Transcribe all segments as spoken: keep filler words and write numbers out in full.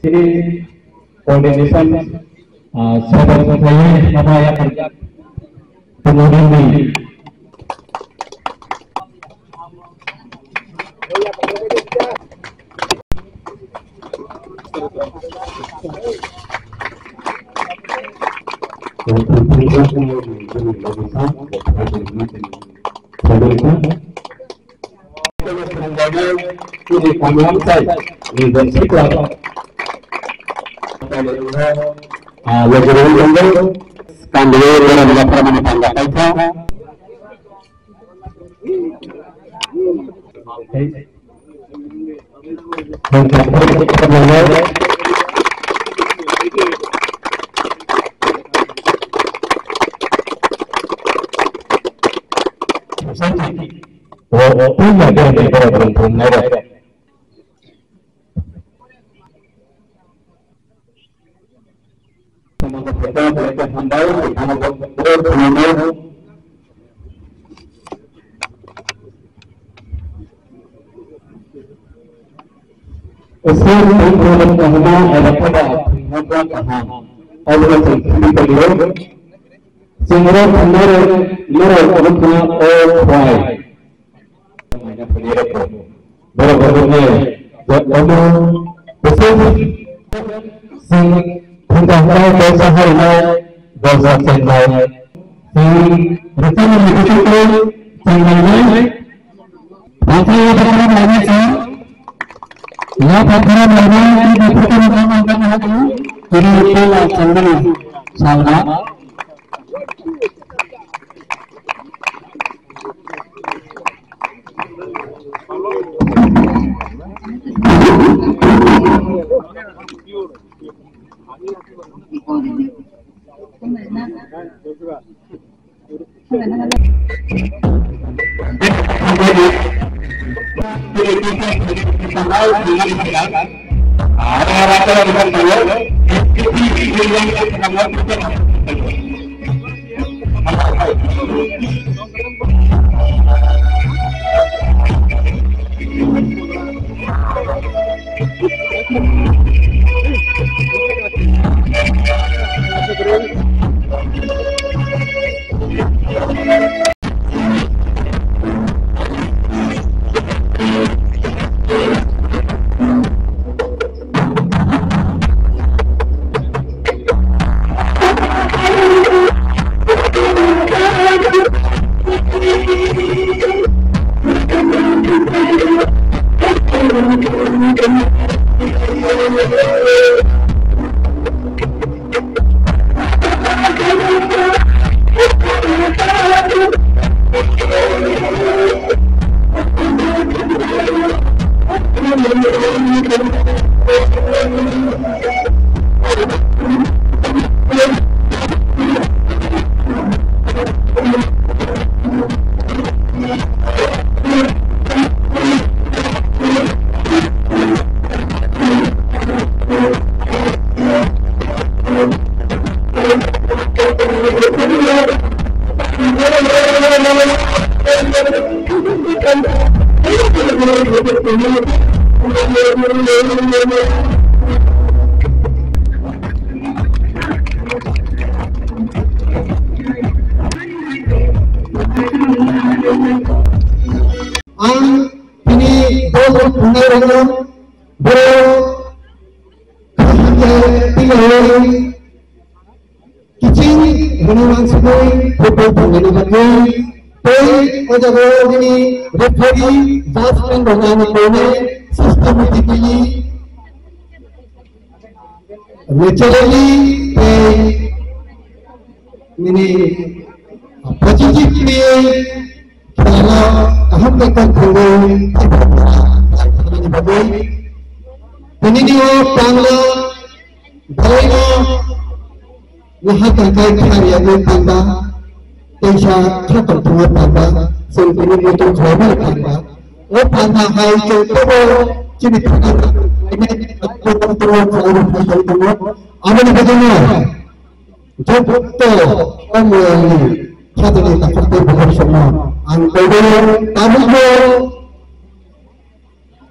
Chini coordination, ah, seven khaye haba ya tumudini. Isor tongthok kaham eba koda tongthok kaham. Obo chwng khibwi tonglo. Chwng oro thangnairok norok wngkha o khwlai. Borok borokni omo bwswk chwng thangkha hwnwi dosa harinai dosa chengnai. Chwng rwchapmani bisingtwi chwng nainai. Paithak yapharkha nainai chwng. Yapharkha nainai chwng yapharkha nainai chwng. Chwng yapharkha nainai chwng. Ang tini bo thangnairokno borok kaham khe twilaui kiching hwnwi uansugui football thangnaini bagwi tei o jagao nini referee judge rok ani koinai systematically, naturally tei nini positively khelano kaham khe kok thangwi tei bagwi tini ni o tanglo belai no Waha tangkai kha riyagwi tangba, teisa kha tongthokma tangba, chwng tini muitu khlaimani tangba. O panda hai chwng tobo chini thani khlainai tongthokma khlairok phai tongo. Aboni bagwino joto o mwlangni khatini takhuk tei bukhuk songno ang koibaio tabukbo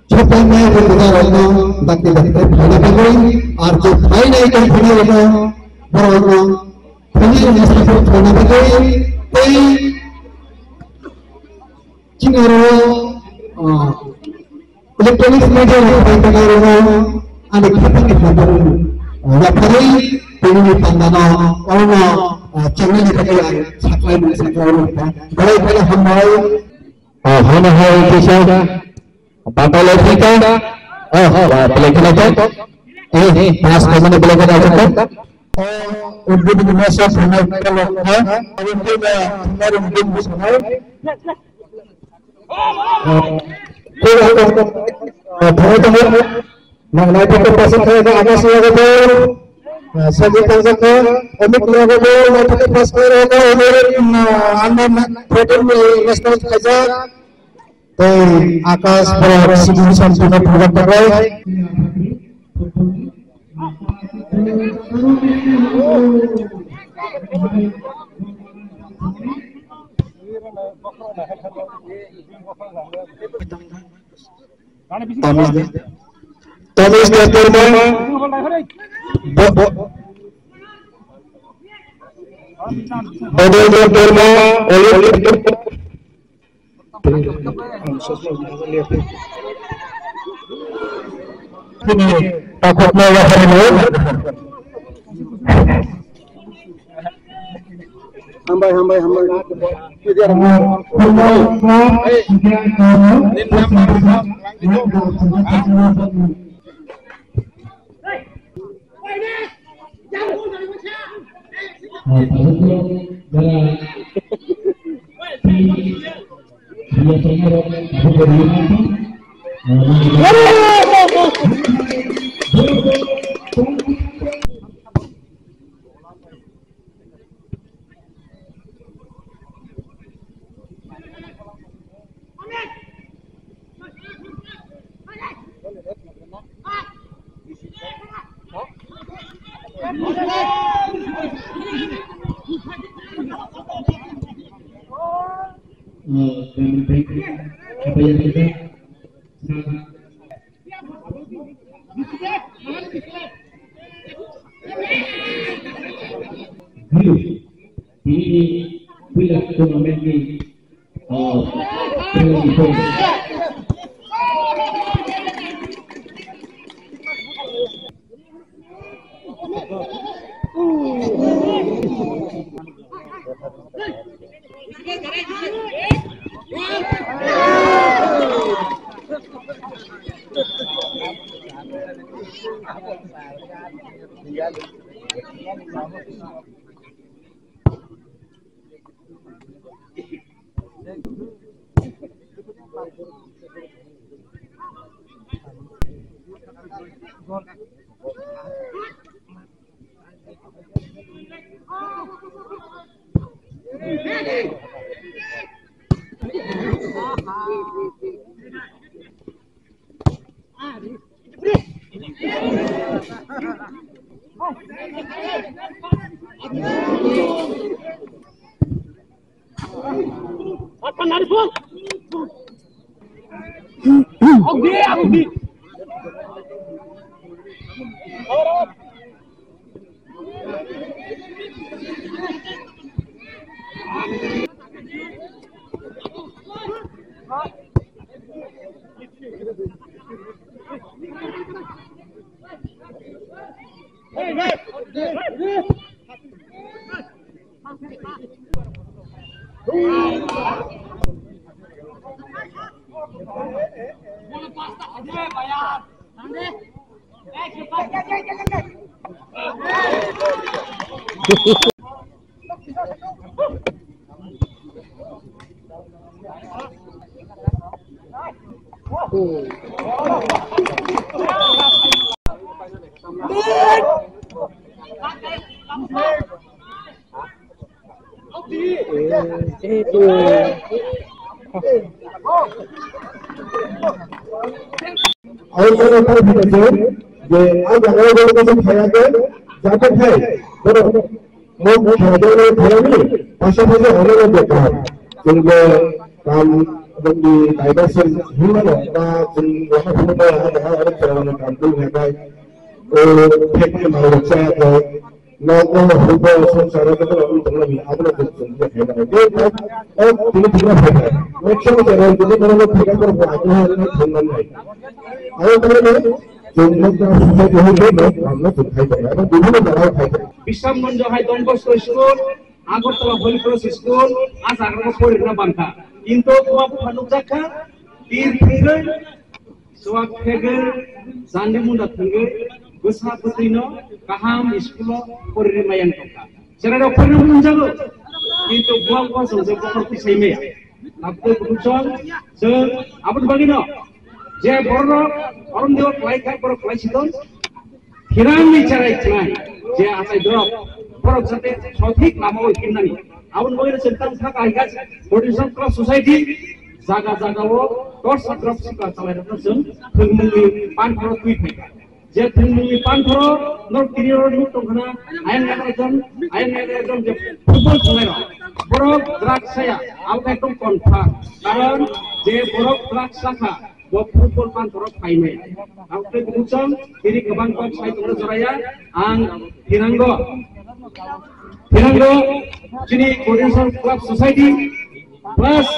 Chepangmai rwngthoma rokno Dakti dakti phaina bagwi, ar je phainai tong phano rokno, borokno phainai national phaina bagwi tei chini oro, ah, electronics media rok phaina bagwi rokno ani khatangni phaina bagwi, ah, yapharwi tini pandano orono, ah, channel ni bagwi ang saklai mung saklai mung kha. Belai kheno hambai. Oh, hano hai kisa. Batalai thika. Oh, batalai thika to. Eh, pass khaimani belai kheno ajak to. Oh, uddin masa sanai kalo ha. Abin tu na, na uddin sanai. Oh, ko ko ko. Thai to. Nang nai to pass khai na, Akash yago to. Sajid tangjak to. Amit yago to. Nai to pass khai na, under fourteen national khaijak. Tei Akash borok sibini samtino phunukjak bai. Tomis, Tomis Debbarma. Bo-, bo-, Bodol Debbarma, Olive Debbarma. Hambai, hambai, hambai. Tini ni puila tournament ni, ah, puila ni pon. Ang sana pai phai je, je ang jaga o borok kisa phai ya ke, jate phai, borok mo phai ya ke, phai ya ni, pasapasi ang no bekar, chwng bo kam Aboni diversion hinmano ba chwng lama phunukmaya hwnwi ha oro chwrairokno kaam twi hwnwi bai o phekni mangno chaya khe nok no hwnwi bo swngcharo jotono wng tongnani abono chwng chwng khe khaimani. Tei o tini thwngna phaikha. Next chwng chwng tini bono phekha borok bo akwlai hwnwi thwngmani. Abo kainwi chwng nok no society hwnwi bo nok no chwng khai tongo. Abo bibhinno jaga o khai tongo. Bisramganj hai Don Bosco School, Agartala Holy Cross School, a jaga o porirwkna bangkha. Kintu buma bupha nukjak kha, tir thwngwi, chuwak thwngwi, jandi munda thwngwi, bwsa bwtwino kaham school o poriri maya wng tongkha. Chwrairok poriri wngjago, kintu buma bupha chwng je bokhorok tisai maya. Tabukhe bukhuk chwng, chwng aboni bagwino je bororok orondeo kwlai kha, borok kwlai si ton, Thirangni cherai chnai je achai dorok borok jate sothik lamao himnani. Aboni bagwi chwng tang thaka hai kha Coordination Club Society jaga jagao torsa drop sikla chalairokno chwng thwngmungni panthoro twi phaikha. Je thwngmungni panthoro norok tini oro nuk tongkhana, ayang nagra jon, ayang nagra jon je football thwngnairok borok drugs saya, abo khe ekdom confirm. Karon je borok drugs sakha, bo football panthoro phainai. Ang tei buchang, tini kwbang kok sai tongna joraya, ang thinango, thinango, chini Coordination Club Society, plus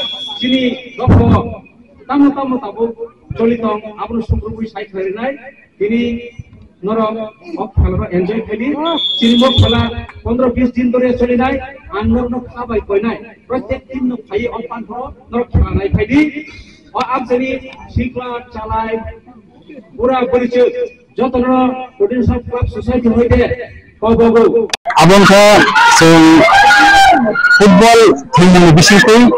chini dopho, tamo tamo tabuk choli tong, abono sukrubwi sai khlainai, tini norok o khelano enjoy khaidi, chini mo khela pondro bis din dhore cholinai, ang norokno kha bai koinai, protek din no phai o panthoro norok khela nai phaidi, O amchani sikla, chalai, bura, bwrwichwk, jotono Coordination Club Society hoite kobogo. Abo wngkha chwng football thwngmungni bisingtwi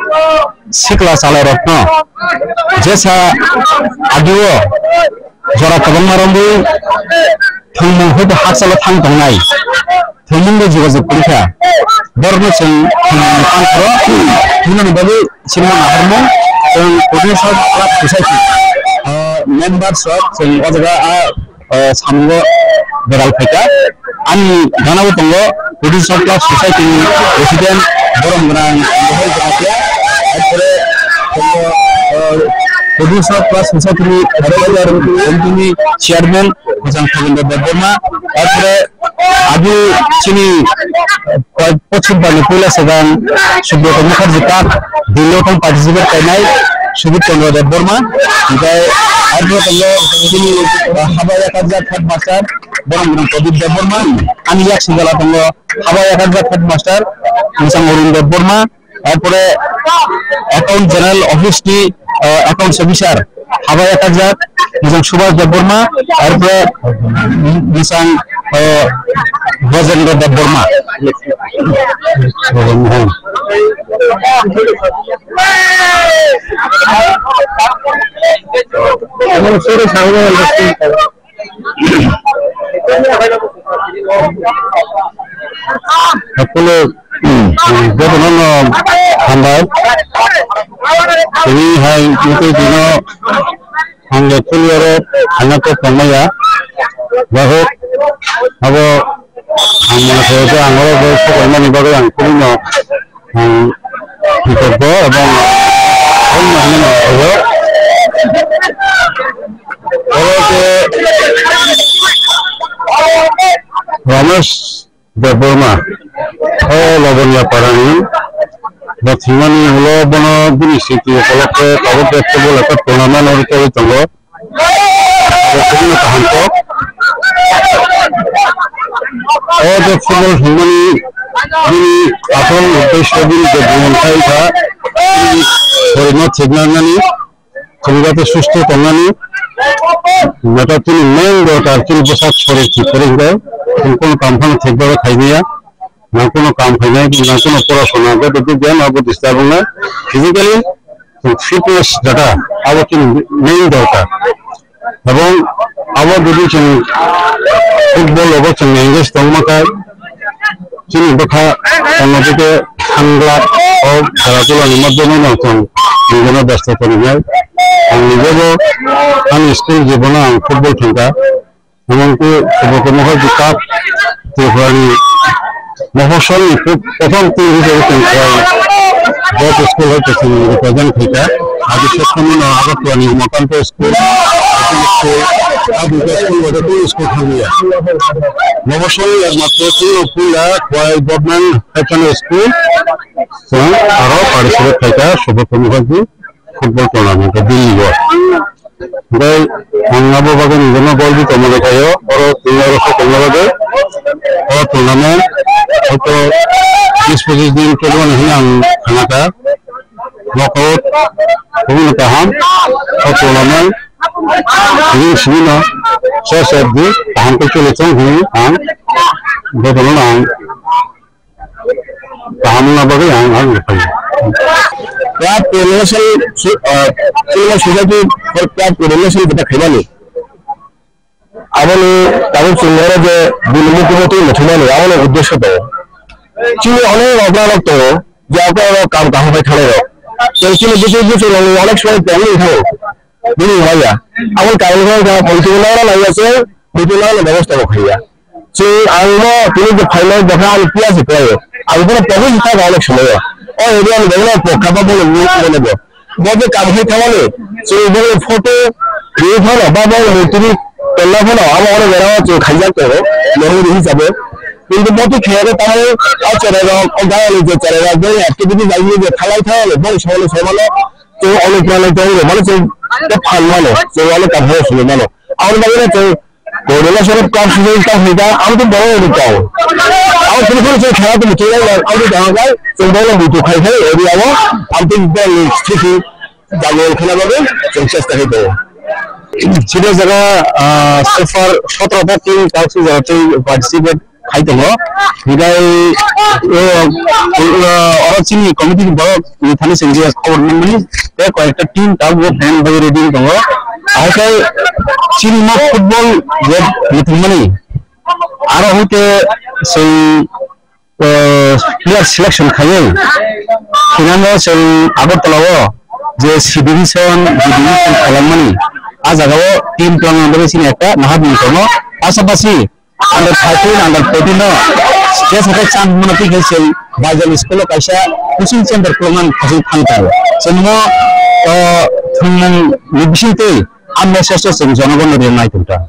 sikla chalairokno jesa agio jora kwbangma romwi thwngmung hoite hakchalo thang tongnai. Thwngmungno jogajog kwrwikha. Borokno chwng thwngmungni panthoro himnani bagwi chini naharmung chwng Coordination Club Society, ah, members rok chwng o jaga, ah, ah, samungo beral phaikha. Ani gana bo tongo Coordination Club Society ni President Borom Gwnang Bohol Jamatia, arpore tongo, ah, Coordination Club Society ni Advisor Committee ni Chairman Bwsang Khabendra Debbarma, arpore Agi chini, eh, pochim bani puila segang Subrata Mukherjee Cup, Delhi o thang participate kainai Sudip Chandra Debbarma, hinkhe arpore tongo chini, eh, haba yakarjak headmaster Borom Gwnang Pradip Debbarma, ani yak sijala tongo haba yakarjak headmaster Mwsang Arun Debbarma, Arpore Account General Office ni, eh, Accounts Officer haba yakarjak, Mwsang Subhas Debbarma, arpore Mwsang, eh, Brajendra Debbarma. Hakolo, hmm, jotono no hambai. Tini hai tini dino ang le kuli oro hanya kok tongmaya. Bahok abo ang mane khe ang oro bo kok mani bagwi ang kuli no ang kritoggo ebong ang mane no oro oro je Ramesh Debbarma, o Loboniya Parani, bo thwimani ulo bono bini siti upolokhe tabuk je football ekta tournament o rwchagwi tongo. Bo kwbangma kaham kok. O je football hwnmani bini asol uddesyo bini je buyan khai kha, bini sorirno thik nangnani, Khunjate susto tongnani, neta chini main dorkar chini bwsak sorir thik kwrwi hwnkhe, chwng kono kam phano thik bagwi khaimaya, nang kono kam khainai, nang kono porasona, joto bigyan abo disturb wngnai, physically chwng fitness jata abo chini main dorkar. Ebong abo jodi chwng football rogo chwng engage tongma khe, Chini bwkha tongma dike thangla o khela khulani madhyamai no chwng nijeno besto tongwi nai. Ang nijebo ani school jibono ang football thangkha. Emon ki Subroto Mukherjee Cup Tripurani Mofossolni prothom team hisabe chwng khlai. Both school hai chwng represent khaikha. Adi sekhonino Agartala ni Umakanta school, school, adi school wada tei school thangya. Mobosol ekmatro tei puila Khowai Government Higher Secondary School, chwng aro participate khaikha Subodhra Mukherjee football tournament o Delhi o. Tei ang abo bagwi nini gol di tongmani khaio, oro tongna oro khaio tongna bagwi. O tournament hoito bis pochis din kelmani hwnwi ang khanakha. Knockout hwnwi kaham. O tournament hwnwi simi no se se di kaham khe choli thung hwnwi ang jotono ang kaham wngna bagwi ang, ang rwphai. Club coordination, uh, civil society for club coordination bwta khaimani. Aboni tabuk chwng oro je bini mukumu twi muthumani, aboni uddesyo tongo. Chini onek okra rok tongo, je okra rok kam kaham khai thanai rok. Tei chini bwswk bwswk rok onek somoi tongwi thango. Bini wngya. Aboni karon khe wngkha, political no naiya se, political no bebosta bo khaiya. Chwng ang no tini je phainai bwkha ang piya se khlaio. Ang bono pogwi se thangkha onek somoio. O area ni bagwi no pokha ba bono ni bono bo. Bo je kam khai thangmani, chwng bono photo riui phano ba bono murti ni tonna phano abo oro jora o chwng khaijak tongo, memory hisabe. Kintu bo twi khaiya khe tamo o cherai rok, o gayani je cherai rok, bono activity bai je thalai thangmani, bono somani somano chwng onupranai tongwi rw mano, chwng tei phan mano, chwng ano kaham swnwi mano. Aboni bagwino chwng coordination of club society ta hwnwi ta, ang tei borok rwdi tong. Ang phuru phuru chwng khela tongwi tongwi lai, ang tei tong khe chwng borok rwdi khai khai area o, ang tei borok ni sthiti jago khela bagwi chwng chesta khai tongo. Chini jaga, ah, so far sotro ta team club society participate khai tongo. Hibai, o, o, oro chini committee ni borok ni thani se je khobor manmani, tei koyekta team tabuk bo fan bai ready tongo. Ahai khe chini mo football je muthungmani, aro hoite sei, o, player selection khaiwi, hinano sei Agartala o je C division, D division khalangmani, a jaga o team twlangna bagwi chini ekta naha bini tongo. Pasapasi under thirteen, under fourteen no je sakai chance mano twi khe chwng Baijal school o kaisa coaching center khulukna thangwi thang tongo. Chwng no, o, thwngmung ni bisingtwi a message o chwng jonogon no rwnai tongkha.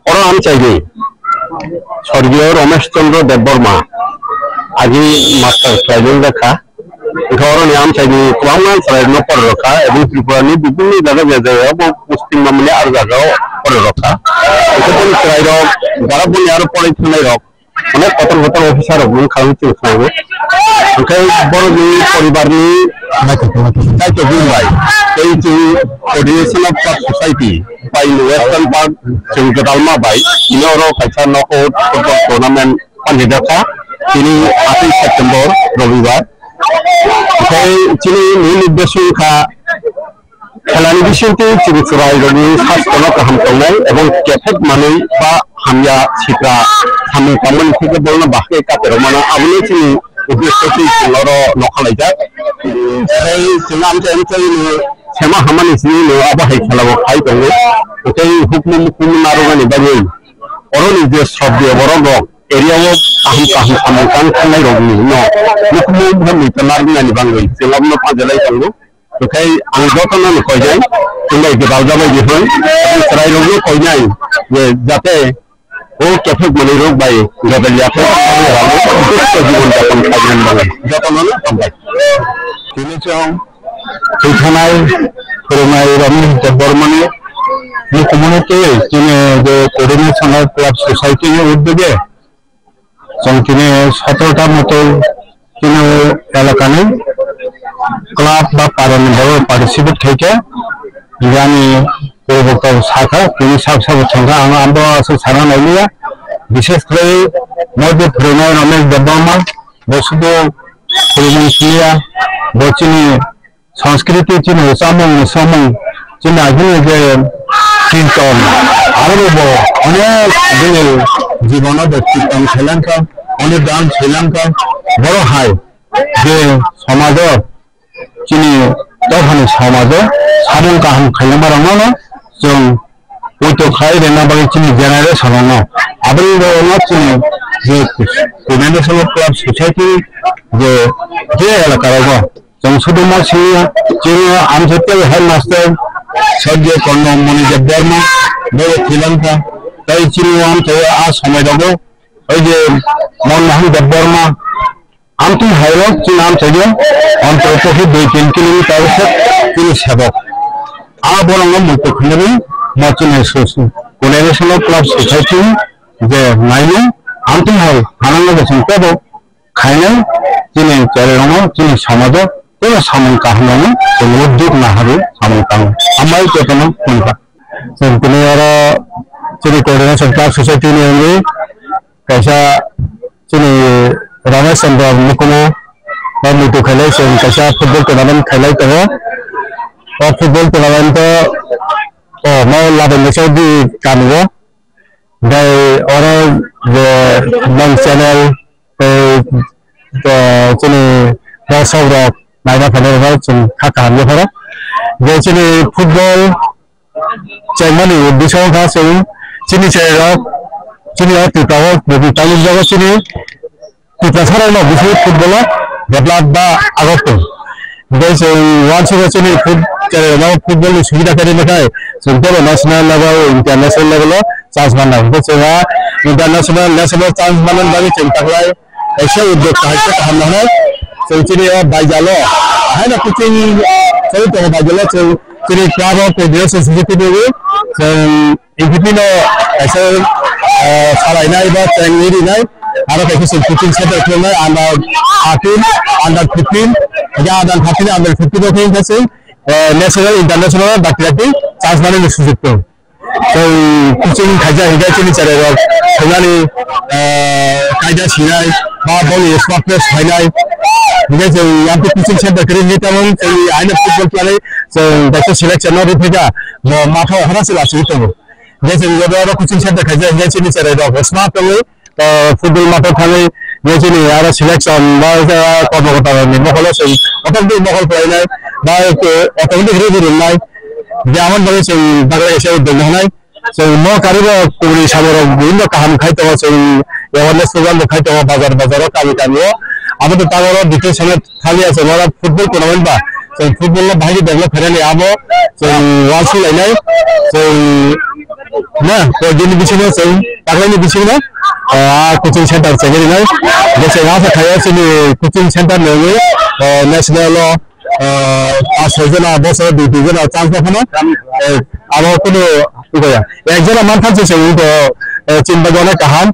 Oro amchaini Sorgiyo Romesh Chandra Debbarma agi master khlaijak kha. Wngkha oroni amchaini kwbangma chwrairokno pore rwkha, ebong Tripurani bibinno jaga je jagao bo posting mamani aro jagao pore rwkha. Wngkha boni chwrairok, jara boni aro poroi thangnairok, onek kotor kotor officer rok wngkha wng chwng khlaio. Wngkha borokni poribarni naithothok bai tei chwng coordination of club society bai Western Park chwng Gwdalma bai tini oro kaisa knockout football tournament panjak kha tini atwi September Robibar. Tei chini mil uddesyo wngkha khelani bisingtwi chini chwrairokni sastono kaham tongnai ebong kephek manwi ba hamya sitra samung tangmani theke borokno bahai kaperok mano, aboni chini uddesyo twi chwng oro nokha laijak. Tei chwng amchai amchaino sema hamani simi no abo hai khelao khai tongo. Tei hukmu mukmu narwknani bagwi oroni je sroddheyo borok rok area o kaham kaham samung tang thangnai rokni no mukhumu bwkha muitu narwknani bagwi chwng abono pajelai tongo. Tei ang jotono no koinai, chwng bai gwdal jabai di hwn, chwrairokno koinai je jate o kephek manwi rok bai gwdal ya khe, jibon japon khainani bagwi jotono no hambai. Tini chwng thwithanai phwrwngnai Ramesh Debbarmani mukhumuni twi chini je coordination of club society ni uddege chwng tini sotoro ta mwtwi chini elakani club ba parani borok participate khaikha. Yani puribokta sakha tini sak sak thangkha ang abo aswk sana nailiya. Bishes khlai moi bo phwrwngnai Ramesh Debbarma bo sudu phwrwngmung siniya bo chini Sanskriti chini samung ni samung chini agini je kirtan, aro bo onek bini jibono bo kirtan khailangkha, onek dan khailangkha, boro hai je somajo chini dophani somajo samung kaham khailangma rokno chwng poito khlai rwna bagwi chini generation rokno aboni rokno chini je Coordination of Club Society je je elaka rogo Chwng suduma singya, chini o amchaitwi headmaster, Sir J Korno Moni Debbarma, bai thwilang kha. Tai chini o amchaio a somai rogo, oi je Mon Mohan Debbarma, amtwi hairok chini amchaio, amchaio kokhi dui tin kilometer se chini sebok. A borokno muitu khwnwi mo chini sus-, Coordination of Club Society je naimung, amtwi hai hanangno bo chwng tebo khainai chini cherairokno, chini somajo tei samung kahamrokno chwng uddog naharwi samung tango. Hambai jotono phunukha. Chwng tini oro chini Coordination Club Society ni wngwi kaisa chini Ramesh Chandra Mukumu o muitu khailai chwng kaisa football tournament khailai tongo. O football tournament o, o, no laben kaisa di kami o. Bai oro je nang channel tei, eh, chini dosok rok naina phainai rok chwng kha kaham ya pharo. Je chini football chengmani bisingo kha chwng chini cherairok chini o Tripura o Tripura ni jaga chini Tiprasarokno bisi football o develop ba agok tong. Hingke chwng uansukha chini foot-, cherairokno football ni subida khe rwna khai chwng teibo national level, international level o chance manna. Hingke chwng a international, national chance manna bagwi chwng taklai kaisa udyog kaham khe kaham nangnai. Chwng chini o baijalo haino kuching choli tongo, baijalo chwng chini club o coordination society nugwi chwng N P P no kaisa, eh, salainai ba training rinai, aro kaisa chwng coaching center khulumnai under thirteen, under fifteen, hingke under thirteen, under fifteen o khe hingke chwng, eh, national, international dakti dakti chance manani sujok tong. Chwng coaching khaijak hingke chini cherairok thangmani, eh, kaida sinai ba boni smartness phainai, hingke chwng amtwi coaching center kwrwi hingke tamo chwngni aino football khlai chwng kaisa selection no rwphaikha, bo matha o hora se lachigwi tongo. Hingke chwng joto oro coaching center khaijak hingke chini cherairok smart wngwi, ah, football matho thangwi hingke chini aro selection ba, ah, koto koto ni mokolo chwng automatic mokol khlainai ba, eh, automatic ready rwnai. Hingke amoni bagwi chwng bagwi kaisa udyog nahnai. Chwng mo karibo kubuni samungrok buino kaham khai tongo, chwng awareness program bo khai tongo bazar bazaro, kami kamio. Aboni tangoro detail sanai Thani aswk oro football tournament ba, chwng football no bahai khe develop khainani abo chwng uansuk lainai, chwng na, koi din bisingo chwng taklaini bisingo, ah, coaching center chengwi rinai, je chwng asa khaio chini coaching center ni wngwi, ah, national o, ah, pas soi jona bosoro dui tin jona chance no phano, eh, abo kunu wngya, ek jona mantha se chwng wngkha, eh, chini bagwi onek kaham.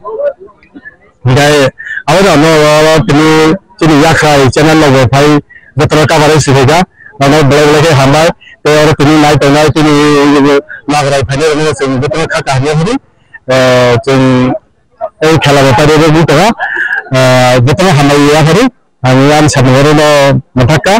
Hingke abo no, no, no, tini chini yakhai channel logo phai jotono coverage swijak, nono belai belai khe hambai. Tei oro tini nai tongnai tini nagrai phainai rokno chwng jotono kha kaham ya phari, eh, chwng ei khela bo paide bo bui tongo, eh, jotono hambai ya phari. Ang ani sakni oro no mwthakha,